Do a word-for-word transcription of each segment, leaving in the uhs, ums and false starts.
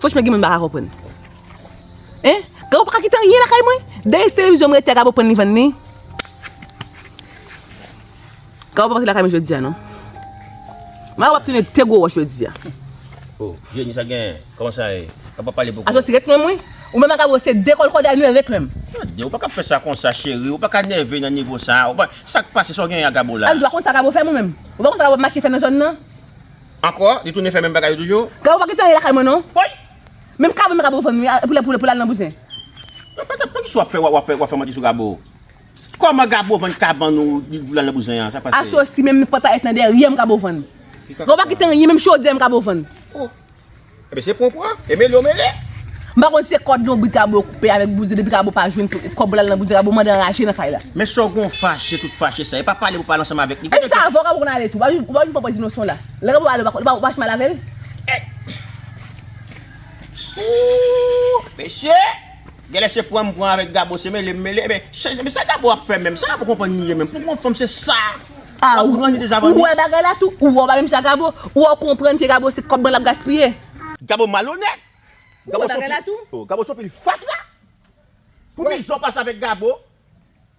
Franchman, gen moun m pa ka konprann. Hein? Gabo pa ka kite anyen lakay mwen. Dèyè televizyon m rete a, Gabo pran li vann li. Gabo pa pase lakay mwen jodi a non. Mwen w ap tounen de gwo wòch jodi a. Oh, Jenny, sa gen? Kòman sa ye? Gabo pa pale poko. Asosi, ret lwen mwen. Ou menm ak Gabo se de kòlkòdè nou ret lwen m. Gade, ou pa ka fè sa konsa cheri, ou pa ka nève nan nivo sa. Ou pa, sa k pase, sa w genyen ak Gabo la? Alò, ou pa konn sa Gabo fè mwen menm? Ou pa konn sa Gabo ap mache fè nan zòn nan? Ankò? Li tounen fè menm bagay yo toujou? Gabo pa kite anyen lakay mwen non. Woy! Menm kabann mwen Gabo vann wi, pou l pou l pou l al nan bouzen. Nan pata, poukisa w ap fè w ap fè w ap fè manti sou Gabo? Kòman Gabo vann kabann ou li pou l al nan bouzen an? Sa k pase? Asosi menm pantalèt nan dèyè m Gabo vann. Gabo pa kite anyen, menm chodyè m Gabo vann. Oh. Ebyen se pran pran, e mele w mele. M pa konn se kòd lonbrit Gabo koupe avèk bouzen, depi Gabo pa jwenn kòb pou l al nan bouzen, Gabo mande anraje nan kay la. Men sa w gen w fache tout fache sa, e pa pale pou pale ansanm avèk li. Epi sa avè w Gabo konn ale tou, ou pa jwenn pòpòz inosan w la. Lè Gabo ale ou pa ou pa mache mal avè l? Ooh mesye! Genlè se pran m pran avèk Gabo, se mele m mele. Ebyen, se, se, sa Gabo ap fè menm? Sa Gabo konprann li ye menm? Pou yon fanm se sa? Ah, ou ranni deja vann li? Ou wè bagay la tou? Ou wè w pa menm jan ak Gabo? Ou wè w konprann ke Gabo se kòb mwen l ap gaspiye? Gabo malonèt! Ou wè bagay la tou? Oh, Gabo se yon pil fatra! Pou mizè w pase avèk Gabo,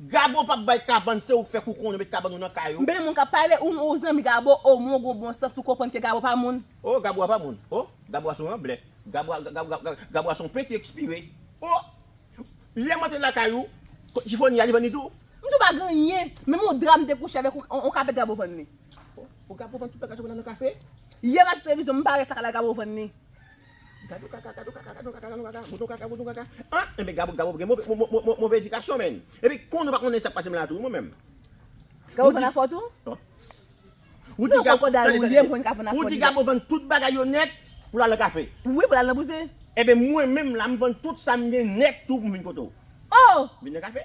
Gabo p ap bay kabann, se ou k fè kou konnen met kabann ou nan kay ou. M benyen moun k ap pale, ou, ou zanmi Gabo, omwen w gen bon sans, ou konprann ke Gabo pa moun. Oh, Gabo a pa moun. Oh, Gabo a se yon blanch. Gabo a, Gabo, Gabo, Gabo a se yon penti ekspire. Oh! Lè m antre lakay ou, chifonya li vann li tou? M di w pa gen anyen. Menm yon dra m te kouche avèk ou, on, on kapèt Gabo vann li. Oh, Gabo vann tout bagay sa w nan kafe? Yè m al sou televizyon, m parèt lakay la Gabo vann li. Gado kaka, gado kaka, gado kaka, gado kaka, mouton kaka, mouton kaka. An, enben Gabo, Gabo gen move, mo, mo, mo, mo, move edikasyon, men. Epi konnen w pa konnen sa k pase m la tou, mwen menm. Gabo vann afè w tou? Non. Ou di Gabo, tande, tande, ou di Gabo vann tout bagay yo nèt pou l al nan kafe. Wi, pou l al nan bouzen. Enben mwen menm la, m vann tout sa m gen nèt tou pou m vin kote w. Oh! Vin nan kafe.